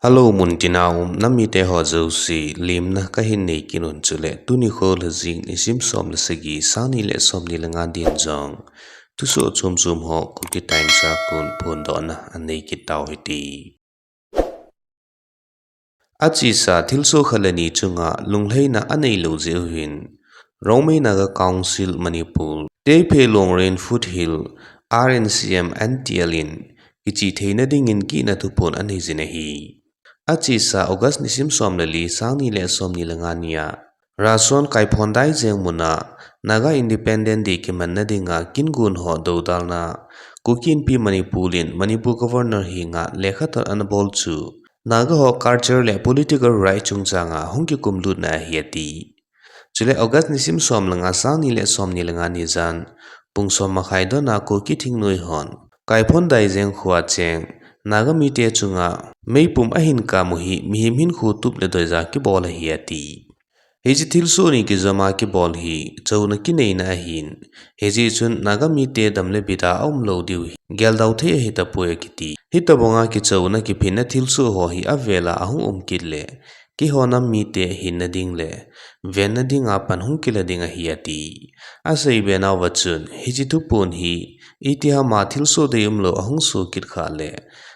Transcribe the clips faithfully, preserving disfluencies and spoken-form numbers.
Hello, muntina um namite ho jouse, lemna kahin nei kit un chule, tuni kho lhajing nisim som le sagi, sang ni le som ni le nga din jong thusoh chom chom ho Kuki Times a kon phondohna anei kit tau hite. Achesa thilsoh khat le ni chunga lunglhaina anei lou jeh uvin, Rongmei Naga Council Manipur, Teiphelong Rain Foothill, R N C M N T L in kichih theina dingin gihna thuphon anei jin ahi. Achesa August nisim som le li, sang ni le som ni le nga nia Rason Kaiphondaijeng muna Naga Independent Day kimanna dinga kingon ho dodalna Kuki Inpi Manipur in Manipur Governor henga lekhathot ana bol chu Naga ho culture le political right chungchanga hung kikumlutna ahi ati. Chule August nisim som le nga, sang ni le som ni le nga ni jan pung som makhai dona Kuki thingnoi hon Kaiphondaijeng khoa cheng Naga mite chunga meipum ahin kam u hi mihem hinkho tup le doija kibol ahi ati. Hiche thilsoh ni kijoma kibol hi chouna kineina ahin, hijeh chun Naga mite dam le bida aum lou diu hi geldau thei ahi tapoi akiti. Hitobanga kichouna kiphinna thilsoh ho hi avela ahung um kit le, keiho nam mite hinna ding le venna dinga pan hung kila ding ahi ati. Aseibe nauva chun, hiche thuphon hi itihama thilsoh deium lou ahung soh kit khah le,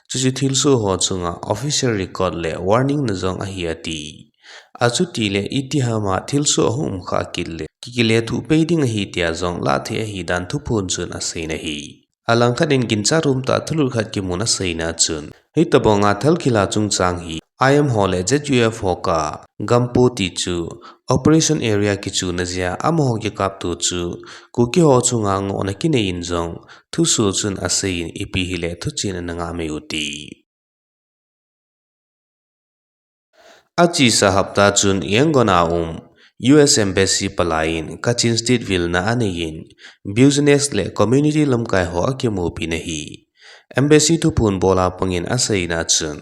chuche thilsoh ho chunga official record le warning na jong ahi ati. Achuti le itihama thilsoh ahung um khah kit le, kikilethuh pei ding ahi tia jong lah thei ahi dan thuphon chun aseiyin ahi. Alangkhat in ginchat umtah thulut khat kimun aseina chun, hitobanga thalkhel a chungchang hi I M ho le Z U F ho kah a gampo ti chu operation area kichuna jeh a amaho kikapto chu Kuki ho chunga ngohna kinei in jong thusoh chun aseiyin, ipi hile thuchen ana ngah mai u ti. Achesa hapta chun Yangon a um U S Embassy palai in Kachin State vilna anei in, business le community lamkai ho akimupina ahi. Embassy thuphon bol a pangin aseina chun,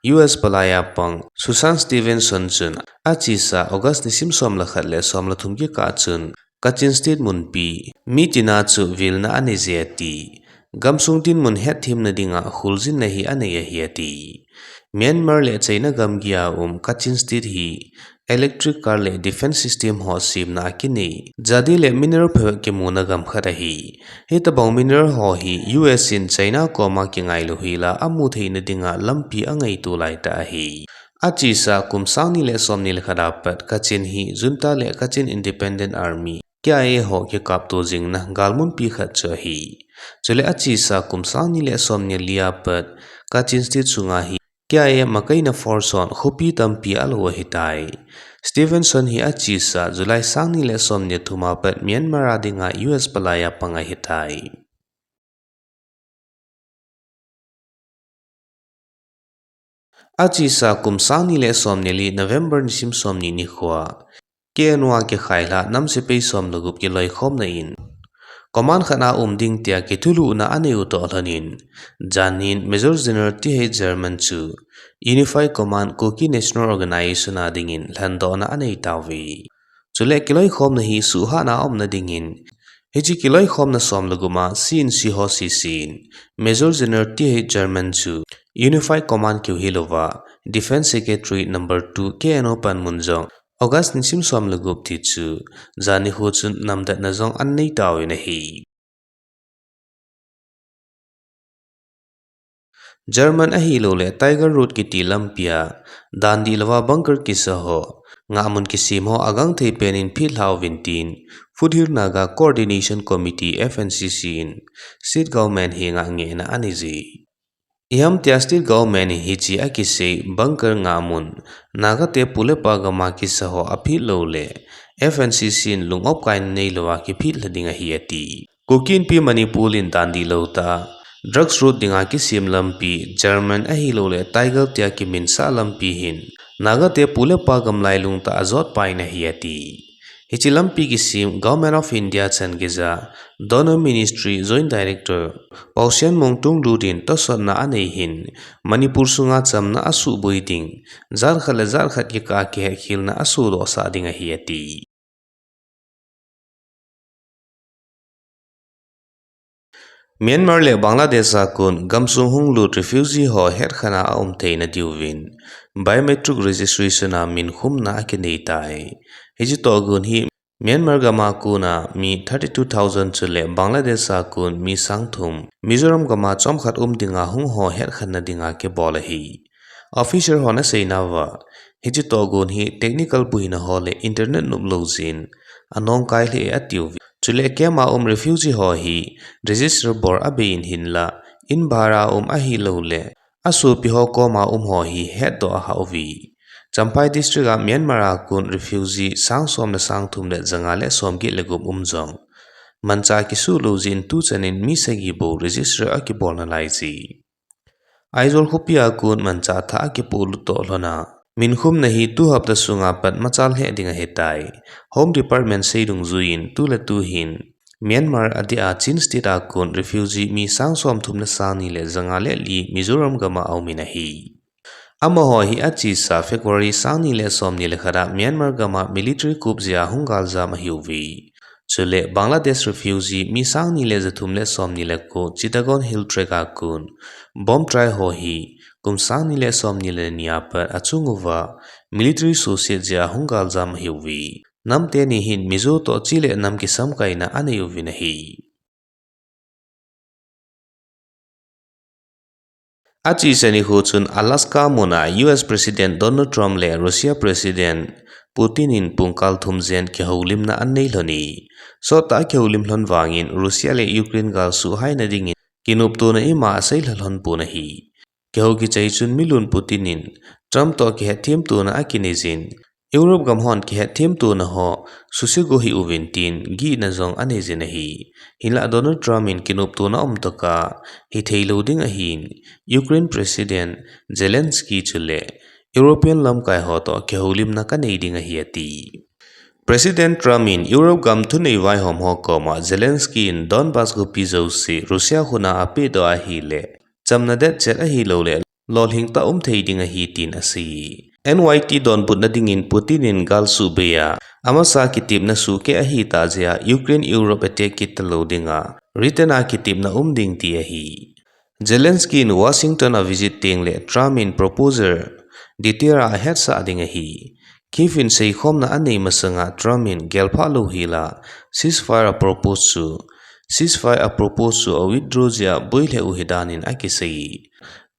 U S palai a pang Susan Stevenson chun achesa August nisim som le khat le som le thum kikah chun Kachin State munpi, mitina chu vilna anei je ati. Gamsung dinmun hetthemna dinga kholjinna hi anei ahi ati. Myanmar le China gamgi a um Kachin State hi electric car le defense system ho semna a kinei, jadi le mineral phabep kimuna gam khat ahi. Hitobang mineral ho hi U S in China koma kingailou hila amu theina dinga lampi angaito laitah ahi. Achesa kum sang ni le som ni le khat a pat Kachin hi junta le Kachin Independent Army, K I A ho kikapto jingna galmunpi khat chu ahi. Chule achesa kum sang ni le som ni le li a pat Kachin State sunga hi K I A makaina force hon khopi tampi alo ahitai. Stevenson hi achesa July sang ni le som ni le thum a pat Myanmar a dinga U S palai a pang ahitai. Achesa kum sang ni le som ni le li November nisim som ni nikhoa K N O a kikhailha nam sepai som le gup kiloikhomna in command khat a um ding tia kithulhuhna anei u toh lhonin, jan in Major General T H German chu Unified Command Kuki National Organization a dingin lhendohna anei tauve. Chule kiloikhomna hi suhhatna a umna dingin, hiche kiloikhomna som le gup a C N C ho sesen Major General T H German chu Unified Command keu hilouva, Defense Secretary number two K N O panmun jong August nisim som le gup ti chu, jan nikho chun namdetna jong anei tauvin ahi. German ahilouleh Tiger Road kiti lampia dan dihlouva bunker kisa ho, ngahmun kisem ho agangthei penin phetlha uvin tin, Foothill Naga Coordination Committee, F N C C in State Government henga ngehna anei je. Ihamtia State Government in hiche akisei bunker ngahmun Naga te pu le pa gam a kisa ho aphet lou le F N C C in lung-op kaina neilouva kiphet lha ding ahi ati. Kuki Inpi Manipur in dan dihlou tah a drugs road dinga kisem lampi German ahilouleh Tiger tia kiminsah lampi hin Naga te pu le pa gam lailung tah a ajot pai in ahi ati. Hiche lampi kisem Government of India chan geija, DoNER Ministry Joint Director Paosianmong Tunglut in tosotna anei hin, Manipur sunga chamna asuhboi ding, jat khat le jat khat kikah a kihetkhelna asodohsah ding ahi ati. Myanmar le Bangladesh a kon gamsung hung lut refugee ho hetkhen a aum theina diuvin biometric registration a minkhumna akinei tai. Hiche tohgon hi Myanmar gam a kon a mi thirty two thousand chule Bangladesh a kon mi sang thum, Mizoram gam a chomkhat um dinga hung ho hetkhenna dinga kibol ahi. Official hon aseinauva, hiche tohgon hi technical buhina ho le internet nop lou jeh in anong kai lheh e atiuve. Chule camp a um refugee ho hi register bol abei in hinlah, in bhara um ahilouleh asopi ho koma um ho hi hetdoh ahah uve. Champhai District a Myanmar a kon refugee sang som le sang thum le janga le som get le gup um jong manchah kisuh lou jeh in tuchan in mi sagi bou register akibol nalai jeh. Aizawl khopi a kon manchah thah akipoh lut toh lhon a, minkhumna hi tu hapta sunga pat machal lheh ding ahitai. Home Department sei dungjuiyin tu le tu hin Myanmar adeh a Chin State a kon refugee mi sang som thum le sang ni le janga le li Mizoram gam a aum in ahi. Amaho hi achesa February sang ni le som ni le khat a Myanmar gam a military coup jeh a hung galjam ahiuve. Chule Bangladesh refugee mi sang ni le ja thum le som ni le ko Chittagong Hill Tract a kon bomb try ho hi kum sang ni le som ni le ni a pat achung uva military suhset jeh a hung galjam ahiuve. Nam teni hin Mizo toh chule nam kisamkaina anei uvin ahi. Achesa nikho chun Alaska mun a U S President Donald Trump le Russia President Putin in pungkal thum jen kihoulimna anei lhon e. Sottah a kihoulim lhon vangin Russia le Ukraine gal suhhaina dingin kinoptona ima asei lha lhon pon ahi. Kihou kichai chun milun Putin in Trump toh kihetthem tona akinei jin, Europe gam hon kihetthem tona ho suhse go hih uvin tin gihna jong anei jin ahi. Hinlah Donald Trump in kinoptona umtah a hithei lou ding ahin, Ukraine President Zelensky chule European lamkai ho toh kihoulimna kanei ding ahi ati. President Trump in Europe gam thunei vaihom ho koma Zelensky in Donbas khopi jouse Russia khut a apehdoh ahile, chamna detchet ahilouleh lolhing tah um thei ding ahi tin asei. N Y T donbutna dingin Putin in gal suhbei a, amasa kitepna suhkeh ahitah jeh a Ukraine Europe attack kit talou dinga, written a kitepna um ding ti ahi. Zelensky in Washington a visit tengle Trump in proposal detail a ahetsah ding ahi. Kyiv in seikhomna anei masanga Trump in gelphah lou hila ceasefire a propose chu, ceasefire a propose chu a withdraw jeh a boi lheh u hidan in akisei.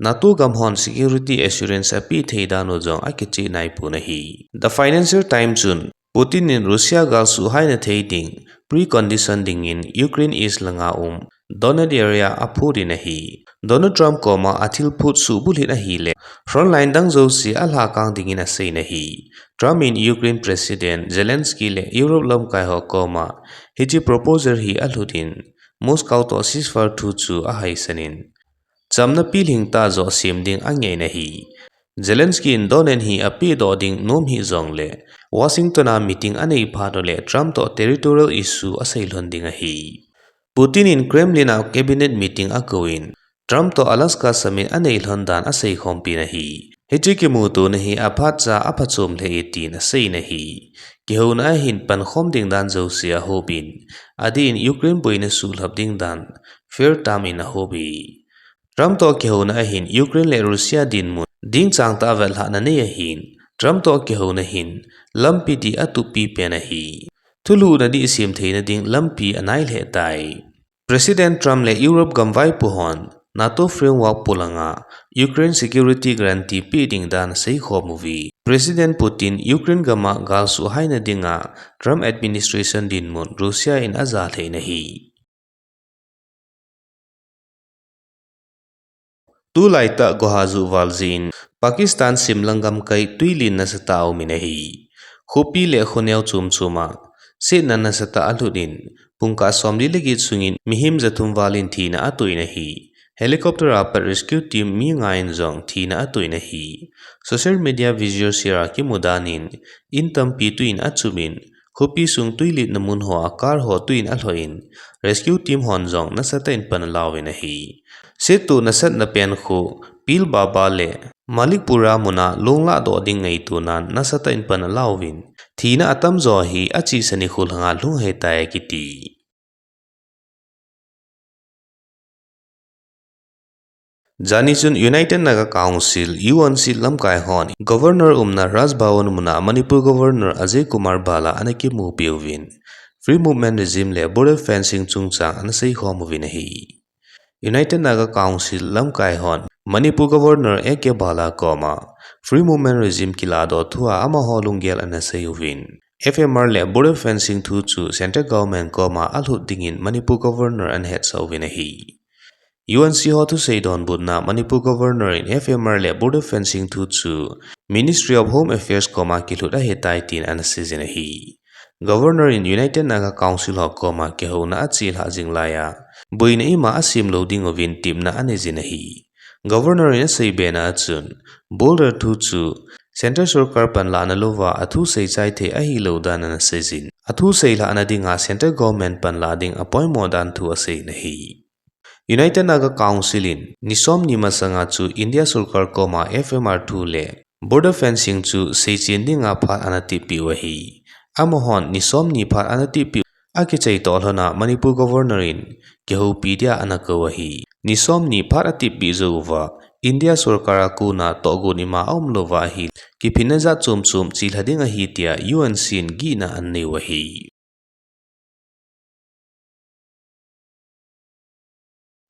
NATO gam hon security assurance apeh thei dan u jong akicheh naipon ahi. The Financial Times chun Putin in Russia gal suhhaina thei ding precondition dingin Ukraine east langa um Donetsk area aphut in ahi. Donald Trump koma athil phut suhbulhit ahile, frontline dang jouse alhakang dingin asei in ahi. Trump in Ukraine President Zelensky le Europe lamkai ho koma hiche proposal hi alhut in, Moscow toh ceasefire thu chu ahaisan in, chamna pilhing tah joh sem ding angeh in ahi. Zelensky in Donetsk hi apehdoh ding nom hih jongle, Washington a meeting anei phat uleh Trump toh territorial issue asei lhon ding ahi. Putin in Kremlin a cabinet meeting akouvin, Trump toh Alaska summit anei lhon dan aseikhompi in ahi. Hiche kimutona hi aphatcha aphachom lheh e tin asei in ahi. Kihouna ahin pankhom ding dan jouse ahopin, adeh in Ukraine boina suhlhap ding dan fair term in ahop e. Trump toh kihouna ahin Ukraine le Russia dinmun dingchang tah a vetlhahna nei ahin, Trump toh kihouna hin lampi dih atup pipen ahi. Thulhuhna dih sem theina ding lampi anai lheh tai. President Trump le Europe gam vaipo hon NATO framework polanga Ukraine security guarantee peh ding dan aseikhom uve. President Putin Ukraine gam a gal suhhaina dinga Trump administration dinmun Russia in aja lheh in ahi. Tulaitah gohajuh val jeh in Pakistan simlang gamkai twilen nasatah a aumin ahi. Khopi le khoneo chomchom a setna nasatah a alhut in, pungkah somli le get sungin mihem jathum val in thina atoh in ahi. Helicopter a pat rescue team mi nga in jong thina atoh in ahi. Social media video share a kimu dan in, in tampi twi in achumin, khopi sung twiletna mun hoa car ho twi in alhoh in, rescue team hon jong nasatah in pan alauvin ahi. Settoh nasatna pen khu Pir Baba le Malikpura mun a long lahdoh ding ngaitonan nasatah in pan alauvin, thina atamjo hi achesa nikho lhanga lhung ahitai akiti. Jani chun United Naga Council, U N C lamkai hon Governor umna Raj Bhavan muna Manipur Governor Ajay Kumar Bhalla ana kimupi uvin, Free Movement Regime le Border Fencing chungchang ana seikhom uvin ahi. United Naga Council lamkai hon Manipur Governor A K Bhalla koma Free Movement Regime kilahdoh thua amaho lunggel ana sei uvin, F M R le Border Fencing thu chu Central Government koma alhut dingin Manipur Governor ana hetsah uvin ahi. U N C ho thusei donbutna Manipur Governor in F M R le Border Fencing thu chu Ministry of Home Affairs koma kilhut ahitai tin ana seijin ahi. Governor in United Naga Council ho koma kihouna achelhah jing laiya, boina ima asemlou ding uvin tepna aneijin ahi. Governor in aseibena a chun, Border thu chu Central Sorkar panlahna louva athusei chai thei ahilou dan ana seijin, athusei lhahna dinga Central Government panlah ding apoimo dan thu aseijin ahi. United Naga Council in ni somni masanga chu India Sorkar koma F M R thu le Border Fencing chu seichen dinga phat ana tippeh u ahi. Amahon ni somni phat ana tippeh u akichai toh lhona Manipur Governor in kihoupi dia ana kou ahi. Ni somni phat atippeh jou uva, India Sorkar a kona tohgon ima aumlouva ahile, kiphinna jat chom chom chelha ding ahi tia U N C in gihna anei u ahi.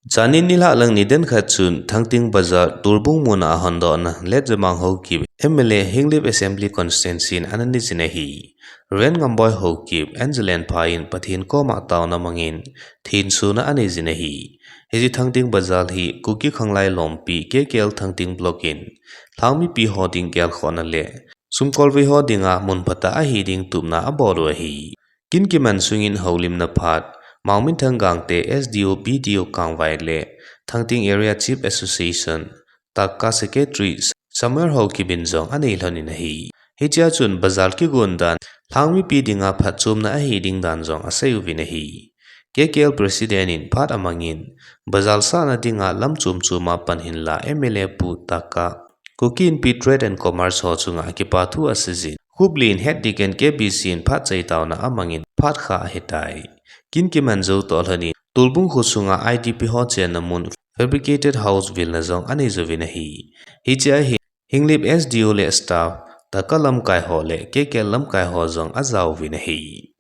Jani nilhah lang niden khat chun Thangting Bazar Tolbung muna ahondohna Letjamang Haokip M L A Henglep Assembly Constituency in ana neijin ahi. Ren Ngamboi Haokip, Angeline pha in Pathen koma taona mangin thensona aneijin ahi. Hiche Thangting Bazar hi Kuki Khanglai Lompi K K L Thangting Block in lhangmipi ho ding gelkhohna le sumkolvei ho dinga mun phatah ahi ding tupna abol u ahi. Kin kiman sungin houlimna phat, Mangminthang Gangte S D O, B D O Kangvai le Thangting Area Chief Association, Taka Secretary Samuel Haokip in jong anei lhonin ahi. Hichea chun bazar kigon dan, lhangmipi dinga phatchomna ahi ding dan jong asei uvin ahi. K K L President in phat amangin, bazar sahna dinga lam chom choma pan hinla M L A Pu Taka, Kuki Inpi Trade and Commerce ho chunga kipa thu aseijin, Hubli in Head Deacon K B C in phat chaitaona amangin phat kha ahitai. Kin kiman jou toh lhonin, Tolbung kho sunga I D P ho chenna mun fabricated house vilna jong anei jouvin ahi. Hichea hin, Henglep S D O le staff, Taka lamkai ho le K K L lamkai ho jong ajaovin ahi.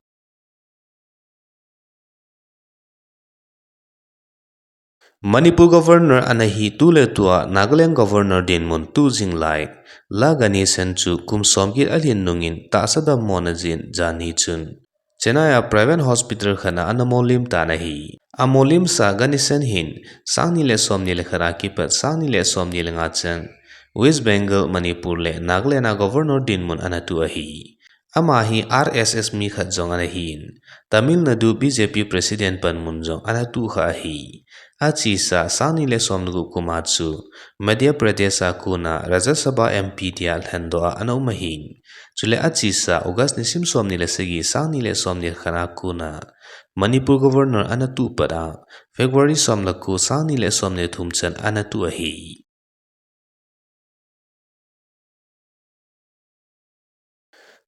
Manipur Governor ana hi tuletua Nagaland Governor dinmun tuh jing lai, La Ganesan chu kum somget alhin nungin tahsa dammona jin jani chun Chennai a private hospital khat a ana mollem tan ahi. Amollemsa Ganesan hin, sang ni le somni le khat a kipat sang ni le somni le nga chan, West Bengal, Manipur le Nagaland a Governor dinmun ana tuh ahi. Ama hi R S S mi khat jong ana hin, Tamil Nadu B J P President panmun jong ana tuh kha ahi. Achesa sang ni le somni le gup kum a chu, Madhya Pradesh a kona Rajya Sabha M P dia lhendoh a ana um ahin. Chule achesa August nisim somni le sagi sang ni le somni le khat a kona, Manipur Governor ana tuh pat a, February som le ko sang ni le somni le thum chan ana tuh ahi.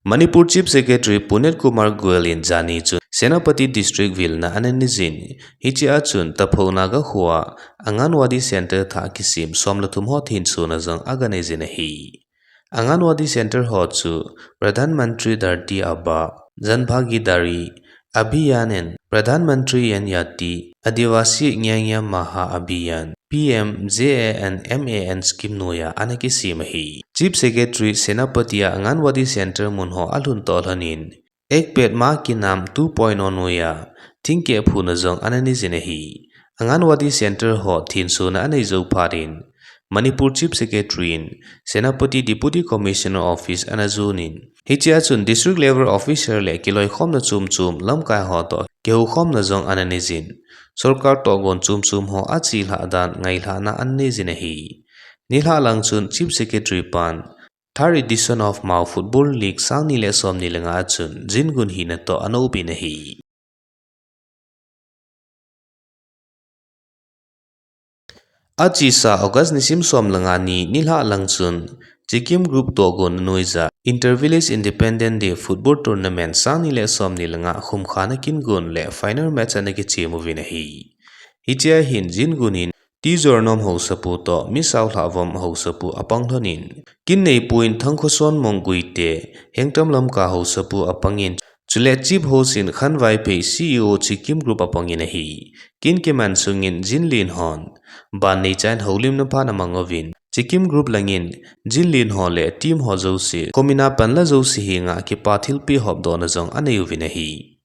Manipur Chief Secretary Puneet Kumar Goel in jani chun Senapati District vilna ana neijin, hichea chun Taphou Naga khoa Anganwadi Center thah kisem som le thum ho thensona jong aga neijin ahi. Anganwadi Center ho chu Pradhan Mantri Dharti Aaba Jan Bhagidari Abhiyan and Pradhan Mantri Janjati Adivasi Nyaya Maha Abhiyan, P M J A N M A N scheme noiya ana kisem ahi. Chief Secretary Senapati a Anganwadi Center mun ho alhun toh lhonin, Ek Ped Maa Ke Naam two point oh noiya thingkeh aphuna jong ana neijin ahi. Anganwadi Center ho thensona anei jou phat in, Manipur Chief Secretary in Senapati Deputy Commissioner Office ana jonin, hichea chun District Level Officer le kiloikhomna chom chom lamkai ho toh kihoukhomna jong ana neijin, sorkar tohgon chom chom ho achelhah dan ngailhahna ana neijin ahi. Nilhah lang chun Chief Secretary pan Third Edition of Mao Football League sang ni le somni le nga a chun Jingun hina toh ana upin ahi. Achesa August nisim som le nga ni nilhah lang chun Sikkim Group tohgon noija Inter Village Independent Day Football Tournament sang ni le somni le nga khumkhana kingon le final match ana kichem uvin ahi. Hichea hin Jingun in Tijornom haosapu toh Misaolhavom haosapu apang lhonin, Kinneipu in Thangkhoson Mongguite, Hengtam Lamka haosapu apangin, chule Chief Host in Khanvaiphei, C E O Chikim Group apangin ahi. Kin kiman sungin Jinlin hon ban neichain houlimna phat amang uvin, Chikim Group langin Jinlin ho le team ho jouse, khomina panla jouse henga kipa thilpeh hopdohna jong anei uvin ahi.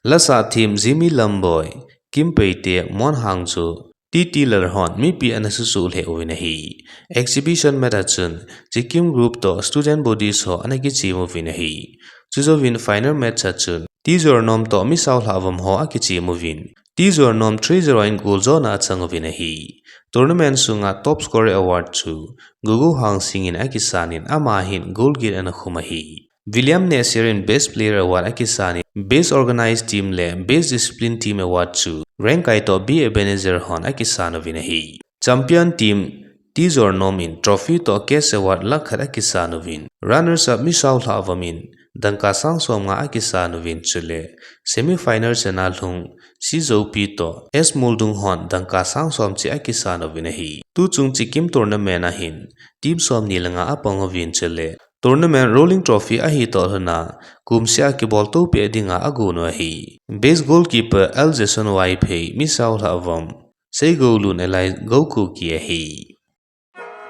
Lasah team Jimmy Lamboi, Kim Peite, Mon Hangjo, T T Lalhon mipi ana susuh lheh uvin ahi. Exhibition match a chun Chikim Group toh student bodies ho ana kichem uvin ahi. Chujouvin final match a chun Tijornom toh Misaolhavom ho akichem uvin, Tijornom three zero in goal jona achang uvin ahi. Tournament sunga top scorer award chu Gugu Hangsing in akisanin, ama hin goal get ana khum ahi. William Nehsir in Best Player Award akisanin, Best Organized Team le Best Discipline Team Award chu Rengkai toh B Ebenezer hon akisan uvin ahi. Champion team Tijornom in trophy toh cash award lakh khat akisan uvin, runners up Misaolhavom in dangka sang somnga akisan uvin, chule semi final chana lhung C Zopi toh S Muldung hon dangka sang som cheh akisan uvin ahi. Tuchung Chikim tournament a hin team somni le nga apang uvin, chule tournament rolling trophy ahi toh lhona kumseh a kibolto peh dinga agon u ahi. Best goalkeeper L Jason Vaiphei, Misaolhavom, Seigoulun Eli Goukuki ahi.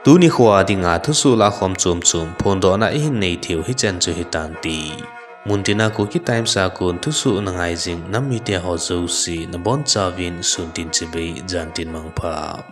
Tuni khoa dinga thusoh lakhom chomchom phondohna ihin nei theiu hichan chu hitante. Muntina Kuki Times a kon thusoh nangai jing nam mite ho jouse nabonchauvin suntin chibai, jantin mangpha.